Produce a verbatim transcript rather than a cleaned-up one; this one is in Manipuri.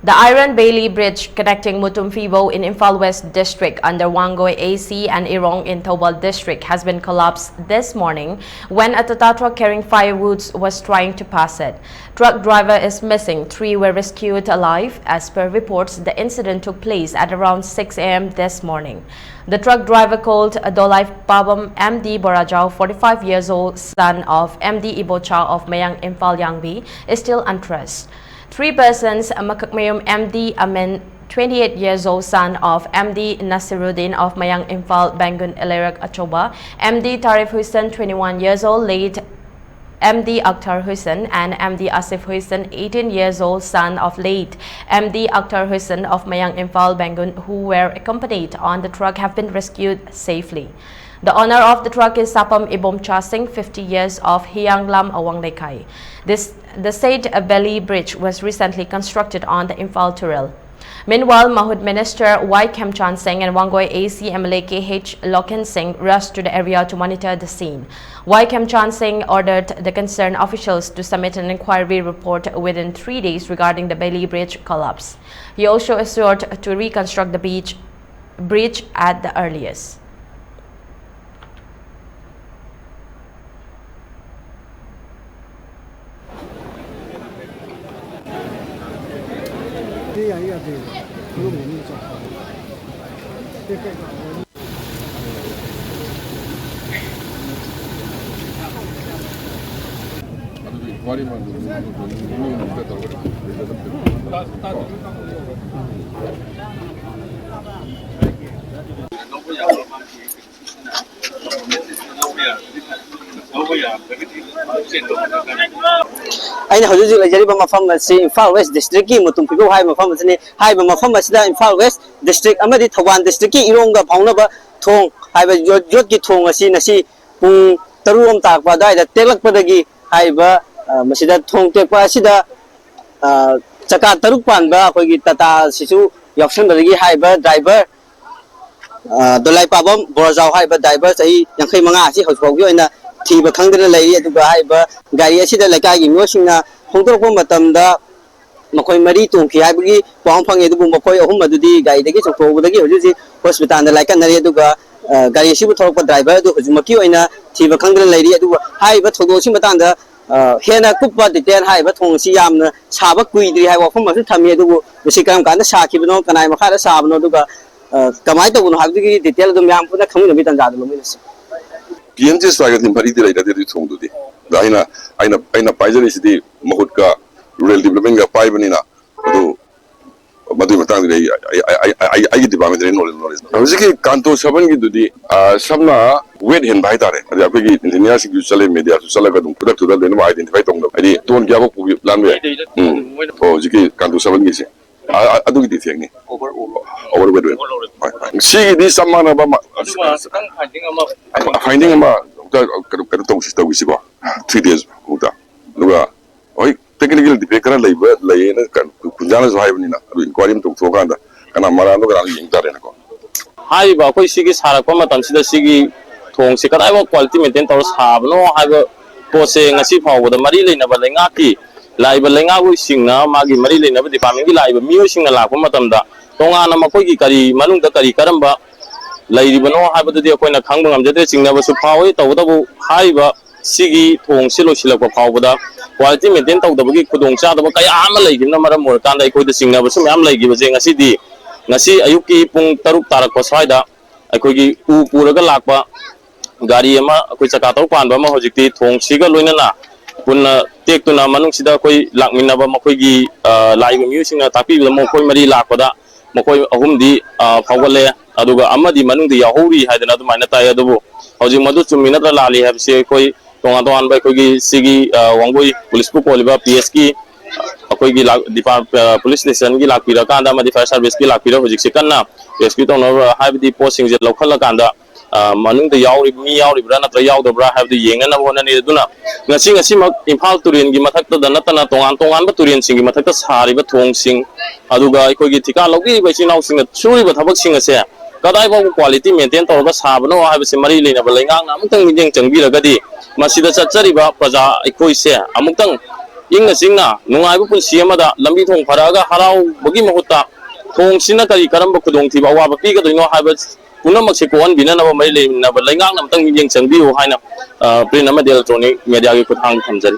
The Iron Bailey Bridge connecting Mutumfibo in Imphal West District under Wangoi A C and Irong in Thoubal District has been collapsed this morning when a Tata truck carrying firewoods was trying to pass it. Truck driver is missing. Three were rescued alive. As per reports, the incident took place at around six a m this morning. The truck driver, called Dolai Pabam M D Borajao, forty-five years old, son of M D Ibocha of Mayang Imphal Yangbi, is still untraced. Three persons, Makakmayum M D Amen, twenty-eight years old, son of M D Nasiruddin of Mayang Imphal Bangun Elerak Achoba, M D Tarif Hussain, twenty-one years old, late M D Akhtar Hussain, and M D Asif Hussain, eighteen years old, son of late M D Akhtar Hussain of Mayang Imphal Bangun, who were accompanied on the truck, have been rescued safely. The owner of the truck is Sapam Ibomcha Singh, fifty years, of Hianglam Awanglekai. This, the said Bailey Bridge was recently constructed on the Imphal Turel. Meanwhile, Mahut Minister Y Khemchand Singh and Wangoi A C M L A K H Lokhen Singh rushed to the area to monitor the scene. Y Khemchand Singh ordered the concerned officials to submit an inquiry report within three days regarding the Bailey Bridge collapse. He also assured to reconstruct the beach, bridge at the earliest. ꯑꯩꯅ ꯍꯧꯖꯤꯛ ꯍꯧꯖꯤꯛ ꯂꯩꯖꯔꯤꯕ ꯃꯐꯝ ꯑꯁꯤ ꯏꯝꯐꯥꯜ ꯋꯦꯁ ꯗꯤꯁꯇ꯭ꯔꯤꯛꯀꯤ ꯃꯨꯇꯨꯝ ꯐꯤꯕꯧ ꯍꯥꯏꯔꯤꯕ ꯃꯐꯝ ꯑꯁꯤꯅꯤ꯫ ꯍꯥꯏꯔꯤꯕ ꯃꯐꯝ ꯑꯁꯤꯗ ꯏꯝꯐꯥꯜ ꯋꯦꯁ ꯗꯤꯁꯇ꯭ꯔꯤꯛ ꯑꯃꯗꯤ ꯊꯧꯕꯥꯜ ꯗꯤꯁꯇ꯭ꯔꯤꯛꯀꯤ ꯏꯔꯣꯝꯒ ꯐꯥꯎꯅꯕ ꯊꯣꯡ ꯍꯥꯏꯕ ꯌꯣꯠ-, ꯌꯣꯠꯀꯤ ꯊꯣꯡ ꯑꯁꯤ ꯉꯁꯤ ꯄꯨꯡ ꯇꯔꯨꯛ ꯑꯃ ꯇꯥꯛꯄ ꯑꯗꯨꯋꯥꯏꯗ ꯇꯦꯛꯂꯛꯄꯗꯒꯤ ꯍꯥꯏꯔꯤꯕ, ꯑ, ꯃꯁꯤꯗ ꯊꯣꯡ ꯇꯦꯛꯄ ꯑꯁꯤꯗ, ꯑ, ꯆꯀꯥ ꯇꯔꯨꯛ ꯄꯥꯟꯕ ꯑꯩꯈꯣꯏꯒꯤ ꯇꯥꯇꯥ ꯑꯁꯤꯁꯨ ꯌꯥꯎꯁꯟꯕꯗꯒꯤ ꯍꯥꯏꯔꯤꯕ ꯗ꯭ꯔꯥꯏꯚꯔ ꯑ, ꯗꯣꯂꯥꯏꯄꯥꯕꯝ ꯕꯣꯔꯖꯥꯎ ꯍꯥꯏꯔꯤꯕ ꯗ꯭ꯔꯥꯏꯚꯔ ꯆꯍꯤ ꯌꯥꯡꯈꯩ ꯃꯉꯥ ꯑꯁꯤ ꯍꯧꯖꯤꯛ ꯐꯥꯎꯒꯤ ꯑꯣꯏꯅ ꯊꯤꯕ ꯈꯪꯗꯅ ꯂꯩꯔꯤ꯫ ꯑꯗꯨꯒ ꯍꯥꯏꯔꯤꯕ ꯒꯥꯔꯤ ꯑꯁꯤꯗ ꯂꯩꯀꯥꯏꯒꯤ ꯃꯤꯑꯣꯏꯁꯤꯡꯅ ꯐꯣꯡꯗꯣꯔꯛꯄ ꯃꯇꯝꯗ ꯃꯈꯣꯏ ꯃꯔꯤ ꯇꯣꯡꯈꯤ ꯍꯥꯏꯕꯒꯤ ꯄꯥꯎ ꯑꯃ ꯐꯪꯉꯤ꯫ ꯑꯗꯨꯕꯨ ꯃꯈꯣꯏ ꯑꯍꯨꯝ ꯑꯗꯨꯗꯤ ꯒꯥꯔꯤꯗꯒꯤ ꯆꯣꯡꯊꯣꯛꯍꯧꯕꯗꯒꯤ ꯍꯧꯖꯤꯛ ꯍꯧꯖꯤꯛ ꯍꯣꯁꯄꯤꯇꯥꯜꯗ ꯂꯥꯏꯀꯠꯅꯔꯤ꯫ ꯑꯗꯨꯒ, ꯑ, ꯒꯥꯔꯤ ꯑꯁꯤꯕꯨ ꯊꯧꯔꯛꯄ ꯗ꯭ꯔꯥꯏꯚꯔ ꯑꯗꯨ ꯍꯧꯖꯤꯛꯃꯛꯀꯤ ꯑꯣꯏꯅ ꯊꯤꯕ ꯈꯪꯗꯅ ꯂꯩꯔꯤ꯫ ꯑꯗꯨꯒ ꯍꯥꯏꯔꯤꯕ ꯊꯧꯗꯣꯛ ꯑꯁꯤ ꯃꯇꯥꯡꯗ, ꯑ, ꯍꯦꯟꯅ ꯀꯨꯞꯄ ꯗꯤꯇꯦꯜ, ꯍꯥꯏꯔꯤꯕ ꯊꯣꯡ ꯑꯁꯤ ꯌꯥꯝꯅ ꯁꯥꯕ ꯀꯨꯏꯗ꯭ꯔꯤ ꯍꯥꯏꯕ ꯋꯥꯐꯝ ꯑꯃꯁꯨ ꯊꯝꯃꯤ꯫ ꯑꯗꯨꯕꯨ ꯃꯁꯤ ꯀꯔꯝ ꯀꯥꯟꯗ ꯁꯥꯈꯤꯕꯅꯣ, ꯀꯅꯥꯒꯤ ꯃꯈꯥꯗ ꯁꯥꯕꯅꯣ, ꯑꯗꯨꯒ, ꯑ, ꯀꯃꯥꯏꯅ ꯇꯧꯕꯅꯣ ꯍꯥꯏꯕꯗꯨꯒꯤ ꯗꯤꯇꯦꯜ ꯑꯗꯨꯝ ꯃꯌꯥꯝ ꯄꯨꯟꯅ ꯈꯪꯃꯤꯟꯅꯕꯒꯤ ꯇꯥꯟꯖꯥꯗꯨ ꯂꯧꯃꯤꯟꯅꯁꯤ꯫ ꯄꯤ ꯑꯦꯝ ꯖꯤ ꯑꯦꯁ ꯋꯥꯏꯒꯗꯤ ꯃꯔꯤꯗꯤ ꯂꯩꯅꯗꯦ ꯑꯗꯨꯒꯤ ꯊꯣꯡꯗꯨꯗꯤ꯫ ꯑꯗ ꯑꯩꯅ, ꯑꯩꯅ, ꯑꯩꯅ ꯄꯥꯏꯖꯔꯤꯁꯤꯗꯤ ꯃꯍꯨꯠꯀ ꯔꯨꯔꯦꯜ ꯗꯤꯕ꯭ꯂꯞꯃꯦꯟꯒ ꯄꯥꯏꯕꯅꯤꯅ, ꯑꯗꯨ ꯃꯗꯨꯒꯤ ꯃꯇꯥꯡꯗꯗꯤ ꯑꯩ, ꯑꯩ, ꯑꯩ, ꯑꯩ, ꯑꯩ, ꯑꯩꯒꯤ ꯗꯤꯄꯥꯔꯠꯃꯦꯟꯇꯗꯤ ꯅꯣꯂꯦꯖ, ꯅꯣꯂꯦꯖ꯫ ꯍꯧꯖꯤꯛꯀꯤ ꯀꯥꯟꯇꯣ ꯁꯕꯟꯒꯤꯗꯨꯗꯤ, ꯑ, ꯁꯝꯅ ꯋꯦꯠ ꯍꯦꯟꯕ ꯍꯥꯏꯇꯥꯔꯦ꯫ ꯑꯗꯩ ꯑꯩꯈꯣꯏꯒꯤ ꯏꯟꯖꯤꯅꯤꯌꯥꯔꯁꯤꯡꯁꯨ ꯆꯠꯂꯦ, ꯃꯦꯗꯤꯌꯥꯁꯨ ꯆꯠꯂꯒ ꯑꯗꯨꯝ ꯈꯨꯗꯛꯇꯨꯗ ꯂꯣꯏꯅꯃꯛ ꯑꯥꯏꯗꯦꯟꯇꯤꯐꯥꯏ ꯇꯧꯅꯕ꯫ ꯍꯥꯏꯗꯤ ꯇꯣꯟ ꯀꯌꯥꯐꯥꯎ ꯄꯨꯒꯤ ꯂꯥꯟꯕ ꯌꯥꯏ꯫ ꯎꯝ꯫ ꯑꯣ, ꯍꯧꯖꯤꯛꯀꯤ ꯀꯥꯟꯇꯣ ꯁꯕꯟꯒꯤꯁꯦ꯫ ꯑ, ꯑ, ꯑꯗꯨꯒꯤ ꯗꯤꯐꯦꯛꯅꯤ꯫ ꯑꯣꯚꯔ ꯋꯦꯠ ꯑꯣꯏꯕ꯫ ꯍꯣꯏ, ꯍꯣꯏ꯫ ꯁꯤꯒꯤꯗꯤ ꯆꯞ ꯃꯥꯟꯅꯕ ꯑꯃ, ꯑꯗꯨꯒ ꯈꯤꯇꯪ ꯐꯥꯏꯟꯗꯤꯡ ꯑꯃ꯫ ꯐꯥꯏꯟꯗꯤꯡ ꯑꯃ ꯑꯃꯨꯛꯇ ꯀꯩꯅꯣ, ꯀꯩꯅꯣ ꯇꯧꯁꯤ, ꯇꯧꯈꯤꯁꯤꯀꯣ꯫ ꯊ꯭ꯔꯤ ꯗꯦꯖ ꯑꯃꯨꯛꯇ꯫ ꯑꯗꯨꯒ ꯍꯣꯏ, ꯇꯦꯛꯅꯤꯀꯦꯜ ꯗꯤꯐꯦꯛ ꯈꯔ ꯂꯩꯕ, ꯂꯩꯌꯦꯅ ꯀ-, ꯀꯨꯟꯖꯥꯅꯁꯨ ꯍꯥꯏꯕꯅꯤꯅ, ꯑꯗꯨ ꯏꯟꯀ꯭ꯋꯥꯏꯔꯤ ꯑꯃ ꯇꯧꯊꯣꯛꯑꯀꯥꯟꯗ ꯀꯅꯥ ꯃꯔꯥꯟꯅꯣ ꯀꯅꯥꯅꯣ ꯌꯦꯡ ꯇꯥꯔꯦꯅꯀꯣ꯫ ꯍꯥꯏꯔꯤꯕ ꯑꯩꯈꯣꯏ ꯁꯤꯒꯤ ꯁꯥꯔꯛꯄ ꯃꯇꯝꯁꯤꯗ ꯁꯤꯒꯤ ꯊꯣꯡꯁꯤ ꯀꯗꯥꯏꯐꯥꯎ ꯀ꯭ꯋꯥꯂꯤꯇꯤ ꯃꯦꯟꯇꯦꯟ ꯇꯧꯔ ꯁꯥꯕꯅꯣ ꯍꯥꯏꯕ ꯄꯣꯠꯁꯦ ꯉꯁꯤ ꯐꯥꯎꯕꯗ ꯃꯔꯤ ꯂꯩꯅꯕ ꯂꯩꯉꯥꯛꯀꯤ ꯂꯥꯛꯏꯕ ꯂꯩꯉꯥꯛꯂꯣꯏꯁꯤꯡꯅ, ꯃꯥꯒꯤ ꯃꯔꯤ ꯂꯩꯅꯕ ꯗꯤꯄꯥꯔꯠꯃꯦꯟꯒꯤ ꯂꯥꯛꯏꯕ ꯃꯤꯑꯣꯏꯁꯤꯡꯅ ꯂꯥꯛꯄ ꯃꯇꯝꯗ ꯇꯣꯉꯥꯟꯅ ꯃꯈꯣꯏꯒꯤ ꯀꯔꯤ ꯃꯅꯨꯡꯗ ꯀꯔꯤ ꯀꯔꯝꯕ ꯂꯩꯔꯤꯕꯅꯣ ꯍꯥꯏꯕꯗꯨꯗꯤ ꯑꯩꯈꯣꯏꯅ ꯈꯪꯕ ꯉꯝꯖꯗ꯭ꯔꯦ꯫ ꯆꯤꯡꯅꯕꯁꯨ ꯐꯥꯎꯏ꯫ ꯇꯧꯕꯇꯕꯨ ꯍꯥꯏꯔꯤꯕ ꯁꯤꯒꯤ ꯊꯣꯡꯁꯤ ꯂꯣꯏꯁꯤꯜꯂꯛꯄ ꯐꯥꯎꯕꯗ ꯀ꯭ꯋꯥꯂꯤꯇꯤ ꯃꯦꯟꯇꯦꯟ ꯇꯧꯗꯕꯒꯤ ꯈꯨꯗꯣꯡꯆꯥꯗꯕ ꯀꯌꯥ ꯑꯃ ꯂꯩꯈꯤꯕꯅ ꯃꯔꯝ ꯑꯣꯏꯔꯀꯥꯟꯗ ꯑꯩꯈꯣꯏꯗ ꯆꯤꯡꯅꯕꯁꯨ ꯃꯌꯥꯝ ꯂꯩꯈꯤꯕꯁꯦ ꯉꯁꯤꯗꯤ, ꯉꯁꯤ ꯑꯌꯨꯛꯀꯤ ꯄꯨꯡ ꯇꯔꯨꯛ ꯇꯥꯔꯛꯄ ꯁ꯭ꯋꯥꯏꯗ ꯑꯩꯈꯣꯏꯒꯤ ꯎ ꯄꯨꯔꯒ ꯂꯥꯛꯄ ꯒꯥꯔꯤ ꯑꯃ, ꯑꯩꯈꯣꯏ ꯆꯀꯥ ꯇꯔꯨꯛ ꯄꯥꯟꯕ ꯑꯃ ꯍꯧꯖꯤꯛꯇꯤ ꯊꯣꯡꯁꯤꯒ ꯂꯣꯏꯅꯅ ꯄꯨꯟꯅ ꯇꯦꯛꯇꯨꯅ ꯃꯅꯨꯡꯁꯤꯗ ꯑꯩꯈꯣꯏ ꯂꯥꯛꯃꯤꯟꯅꯕ ꯃꯈꯣꯏꯒꯤ, ꯑ, ꯂꯥꯛꯏꯕ ꯃꯤꯑꯣꯏꯁꯤꯡꯅ ꯇꯥꯛꯄꯤꯕꯗ ꯃꯈꯣꯏ ꯃꯔꯤ ꯂꯥꯛꯄꯗ ꯃꯈꯣꯏ ꯑꯍꯨꯝꯗꯤ, ꯑ, ꯐꯥꯎꯒꯠꯂꯦ, ꯑꯗꯨꯒ ꯑꯃꯗꯤ ꯃꯅꯨꯡꯗ ꯌꯥꯎꯍꯧꯔꯤ ꯍꯥꯏꯗꯅ ꯑꯗꯨꯃꯥꯏꯅ ꯇꯥꯏ꯫ ꯑꯗꯨꯕꯨ ꯍꯧꯖꯤꯛ ꯃꯗꯨ ꯆꯨꯝꯃꯤ ꯅꯠꯇ꯭ꯔ ꯂꯥꯜꯂꯤ ꯍꯥꯏꯕꯁꯤ ꯑꯩꯈꯣꯏ ꯇꯣꯉꯥꯟ ꯇꯣꯉꯥꯟꯕ ꯑꯩꯈꯣꯏꯒꯤ ꯁꯤꯒꯤ, ꯑ, ꯋꯥꯡꯒꯣꯏ ꯄꯨꯂꯤꯁꯄꯨ ꯀꯣꯜꯂꯤꯕ ꯄꯤ ꯑꯦꯁꯀꯤ ꯑꯩꯈꯣꯏꯒꯤ ꯂꯥꯛ-, ꯗꯤꯄꯥꯔꯠ-, ꯑ, ꯄꯨꯂꯤꯁ ꯁ꯭ꯇꯦꯁꯟꯒꯤ ꯂꯥꯛꯄꯤꯔꯀꯥꯟꯗ ꯑꯃꯗꯤ ꯐꯥꯌꯔ ꯁꯥꯔꯚꯤꯁꯀꯤ ꯂꯥꯛꯄꯤꯔ ꯍꯧꯖꯤꯛꯁꯦ ꯀꯟꯅ ꯔꯦꯁꯀ꯭ꯌꯨ ꯇꯧꯅꯕ, ꯍꯥꯏꯕꯗꯤ ꯄꯣꯠꯁꯤꯡꯁꯦ ꯂꯧꯈꯠꯂꯀꯥꯟꯗ, ꯑ, ꯃꯅꯨꯡꯗ ꯌꯥꯎꯔꯤ-, ꯃꯤ ꯌꯥꯎꯔꯤꯕ꯭ꯔꯥ ꯅꯠꯇ꯭ꯔꯒ ꯌꯥꯎꯗꯕ꯭ꯔꯥ ꯍꯥꯏꯕꯗꯨ ꯌꯦꯡꯅꯅꯕ ꯍꯣꯠꯅꯔꯤ꯫ ꯑꯗꯨꯅ ꯉꯁꯤ, ꯉꯁꯤꯃꯛ ꯏꯝꯐꯥꯜ ꯇꯨꯔꯦꯜꯒꯤ ꯃꯊꯛꯇꯗ ꯅꯠꯇꯅ ꯇꯣꯉꯥꯟ ꯇꯣꯉꯥꯟꯕ ꯇꯨꯔꯦꯜꯁꯤꯡꯒꯤ ꯃꯊꯛꯇ ꯁꯥꯔꯤꯕ ꯊꯣꯡꯁꯤꯡ, ꯑꯗꯨꯒ ꯑꯩꯈꯣꯏꯒꯤ ꯊꯤꯀꯥ ꯂꯧꯕꯤꯔꯤꯕ ꯏꯆꯤꯜ ꯏꯅꯥꯎꯁꯤꯡꯅ ꯁꯨꯔꯤꯕ ꯊꯕꯛꯁꯤꯡ ꯑꯁꯦ ꯀꯗꯥꯏ ꯐꯥꯎꯕ ꯀ꯭ꯋꯥꯂꯤꯇꯤ ꯃꯦꯟꯇꯦꯟ ꯇꯧꯔꯒ ꯁꯥꯕꯅꯣ ꯍꯥꯏꯕꯁꯤ ꯃꯔꯤ ꯂꯩꯅꯕ ꯂꯩꯉꯥꯛꯅ ꯑꯃꯨꯛꯇꯪ ꯃꯤꯠꯌꯦꯡ ꯆꯪꯕꯤꯔꯒꯗꯤ ꯃꯁꯤꯗ ꯆꯠꯆꯔꯤꯕ ꯄ꯭ꯔꯖꯥ ꯑꯩꯈꯣꯏꯁꯦ ꯑꯃꯨꯛꯇꯪ ꯏꯪꯅ ꯆꯤꯛꯅ ꯅꯨꯡꯉꯥꯏꯕ ꯄꯨꯟꯁꯤ ꯑꯃꯗ ꯂꯝꯕꯤ ꯊꯣꯡ ꯐꯔꯛꯑꯒ ꯍꯔꯥꯎꯕꯒꯤ ꯃꯍꯨꯠꯇ ꯊꯣꯡꯁꯤꯅ ꯀꯔꯤ ꯀꯔꯝꯕ ꯈꯨꯗꯣꯡꯊꯤꯕ ꯑꯋꯥꯕ ꯄꯤꯒꯗꯣꯏꯅꯣ ꯍꯥꯏꯕ ꯄꯨꯝꯅꯃꯛꯁꯦ ꯀꯣꯛꯍꯟꯕꯤꯅꯅꯕ ꯃꯔꯤ ꯂꯩꯅꯕ ꯂꯩꯉꯥꯛꯅ ꯑꯃꯨꯛꯇꯪ ꯃꯤꯠꯌꯦꯡ ꯆꯪꯕꯤꯌꯨ ꯍꯥꯏꯅ, ꯑ, print ꯑꯃꯗꯤ electronic media ꯒꯤ ꯈꯨꯠꯊꯥꯡꯗ ꯊꯝꯖꯔꯤ꯫